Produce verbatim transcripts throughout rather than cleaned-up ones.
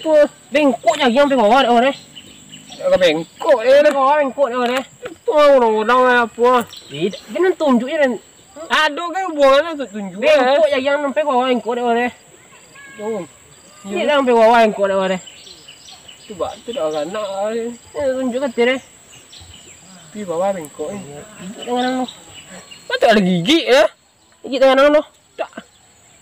Itu bengkok jagiang sampai bawah dek awak deh. Dak bengkok, eh, dah. Bawah bengkok dek awak deh. Itu orang-orang lah apo. Eh, dak, kena tunjuk je, Dan. Ado kan hubungan tu tunjuk, eh. Bengkok jagiang sampai bawah bengkok dek awak deh. Oh. Iyo, sampai bawah bengkok dek awak deh. Tu bak tu dak baranak, eh. Eh, tunjuk kato deh. Tapi bawah bengkok, eh. Gigik tangan ang tu. Patut ado gigik, eh. Gigik tangan ang tu. Tak.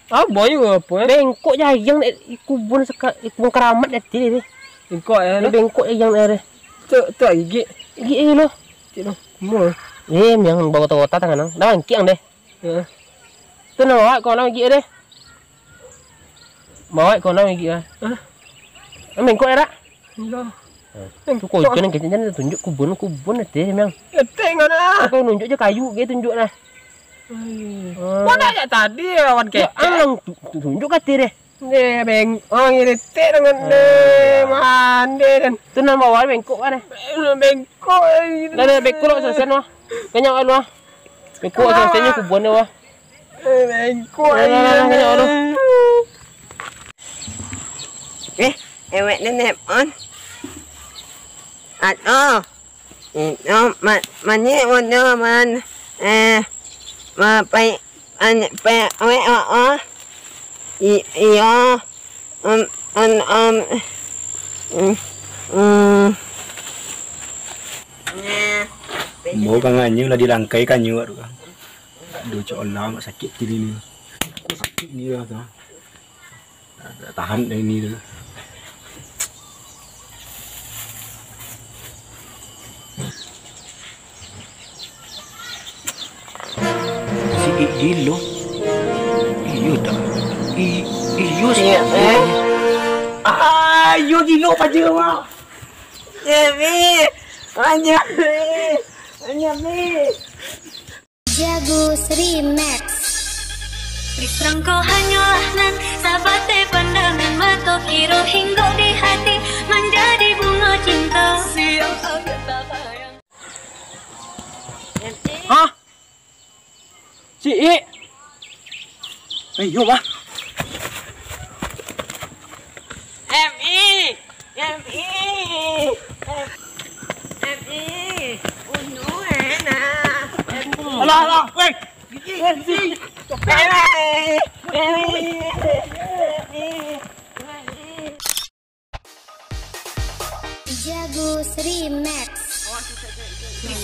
Abah juga apa, eh? Bengkok jagiang dek kubun seka-, kubun karamat dek ateh deh. Bengkok, eh, tu? Bengkok jagiang dek deh. Tu, tu gigik. Gigik aja lo. Cik lo. Mo. Eh, yang bawa kota-kota tangan ang. Dah bangkik ang deh. Heeh. Tu nak bawa kau nak gigik deh. Bawa kau nak gigik ah. Hah? Ang bengkok ya, Rak? Iyo. Tu kocok nan kecil jan tunjuk kubun, kubun ateh memang. Ateh ngana. Kau nunjuk je kayu ge tunjuk nah. Ai. Ah. Mana jak tadi lawan ketek? Ang tu, tu tunjuk kato deh. Deh, beng-, oh, ngiritik dengan deh, mande dan. Tu nan bawah bengkok kan, eh? Bengkok, eh, gitu. Dah, dah, bengkok lo selesai, wah. Kenyang lo, wah. Bengkok selesai nyo kubun, wah. Eh, bengkok, eh, kenyang lo. Eh, ewek nenek on. Aduh. Itu ma-, mani udah man, eh, ma-, pai-, an-, pe-, we-, o-, o. I-, iyo. Um, un-, um, mm, mm. Mau kan nganyo lah dilangkai kanyo tu kan. Aduh, cok Allah, mak sakit kiri ni. Aku sakit ni lah tu. Tak tahan dah ini tu. Si I-, Dilo. Iyo dak? I-, iyo si. Iyo, eh. Ah, iyo Dilo paja mah. Ya, Mi. Banyak, Mi. Banyak, Mi. Jagus Remix. Sangko hanyolah nan sabatai pandangan mato, kiro hinggok di hati manjadi bungo cinto. Siang agak tak bayang. Hah? Ciik? Eh, iyo, Bah. M I, M I, M I, unu enak. Alah, alah, weh. Gigi, gigi. Jagus Remix.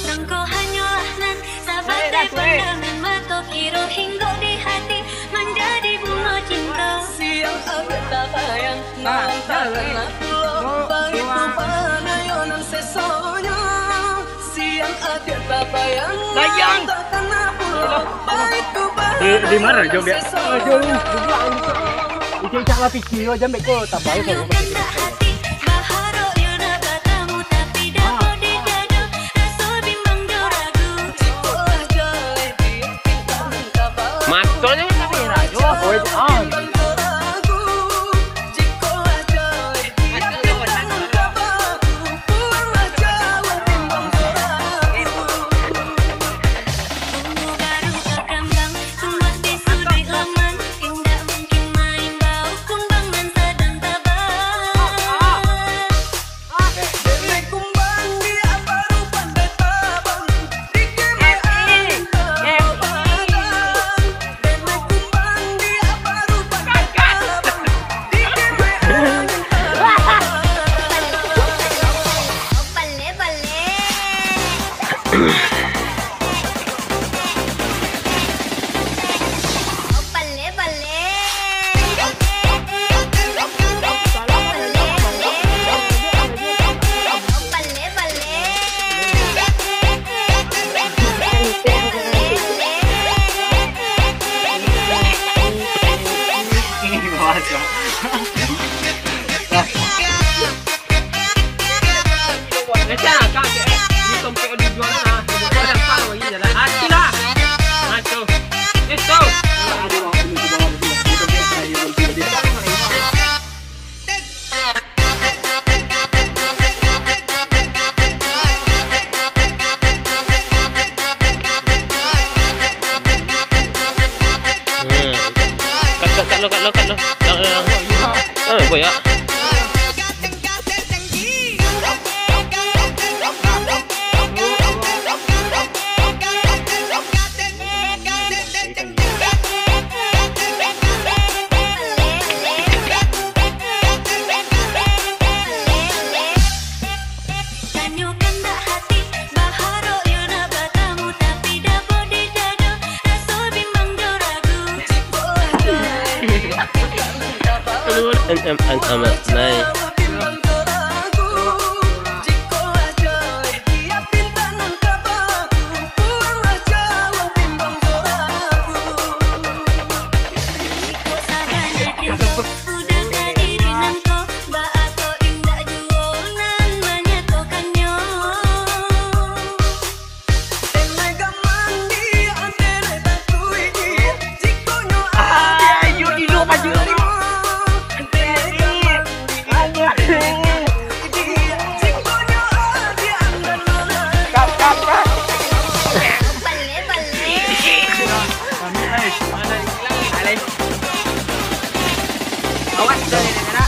Sangko hanyolah nan sabatai pandangan mato, kiro hinggok di hati manjadi bungo cinto. Siang agak tak bayang, malam tak kena pulo, baitu panayonan sesonyo. Siang agak tak bayang, malam tak kena pulo, baitu panayonan sesonyo. Di, di mana, Jom, ya? Jauh, jauh. Icak-icak lah pikir, yo, jambek ko, tak baik, yo. Matonyo tak merah, yo. Oh, ah. Hmm. Kat, kat, kat lo, kat lo, kat lo. Yang, yang. Ah, boyak. M M N M N.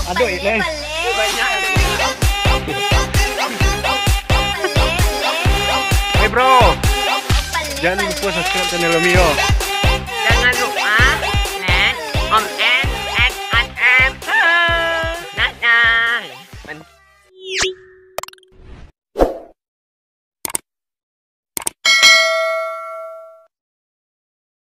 Aduh, ini. Hey bro, jangan lupa subscribe channel Omio. Jangan lupa like, comment, and share. Nah, nah.